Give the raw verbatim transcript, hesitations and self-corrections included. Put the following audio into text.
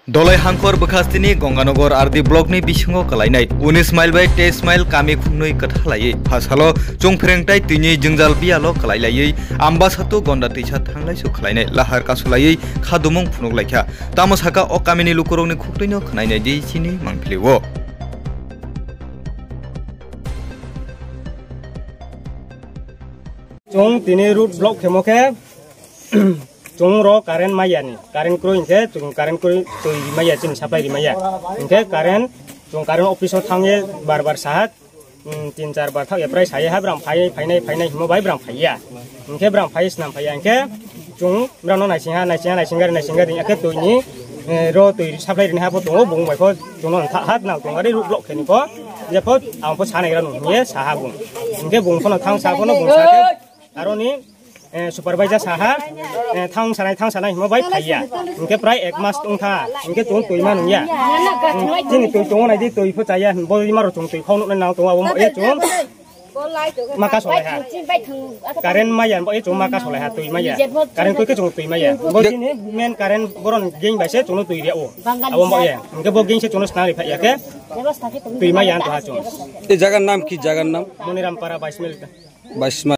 Dolai Hangkor bwkhastini Gonganagar R D block ni bisingo kalainai unis mile bai teis mile kami khungnwi kwthalaiwi phasalo chwng phrengtai twini jwngjal biyalo kalailaiwi Ambasatu Gonda twisa thanglaisu khlainai lahar kasulaiwi khadumung phunuklaikha. Tamo saka o kamini lukurokni khuktwino khwnainai di chini mangpilio. Chwng tini road block khemo khe, chwng ro current maya ni, current kwrwi hinkhe chwng current kwrwi twi rimaya, chini supply rimaya. Hinkhe current, chwng current office o thangwi bar bar saha, mm, tin char bar thakya prai saya ha, bwrang phai, phainai, phainai himo bai bwrang phaiya. Hinkhe bwrang phai swnam phaiya hinkhe chwng bwrang no naisingha, naisingha, naisingha, naisingha, hinkhe twi ni, eh, ro twi supply rini ha bo tongo, bung bai pho chwng no thak ha, nang tong ari road block khe ni pho, je pho ang pho sanai rano hiye saha bung. Hinkhe bung pho no thang sa pho no bung sa khe, aroni, eh, supervisor saha, eh, thang sanai, thang sanai himo bai phaiya. Hinkhe prai ek mas tongtha, hinkhe chwng twi ma nungya. Chini twi tongo nai di, twi pho chaya, bo ima ro chwng twi khau nuknai nang tongo, abo mo e chwng maka solai ha. Current maya bo e chwng maka solai ha, twi maya. Current koi khe chwng twi maya. Bo chini main current boron geng bai se chwng twi ria o. Abo mo e. Hinkhe bo geng se chwng snari phaiya khe twi maya to ha chwng. E jaga nam ki, jaga nam? Moniram para bais mile. Bais mile.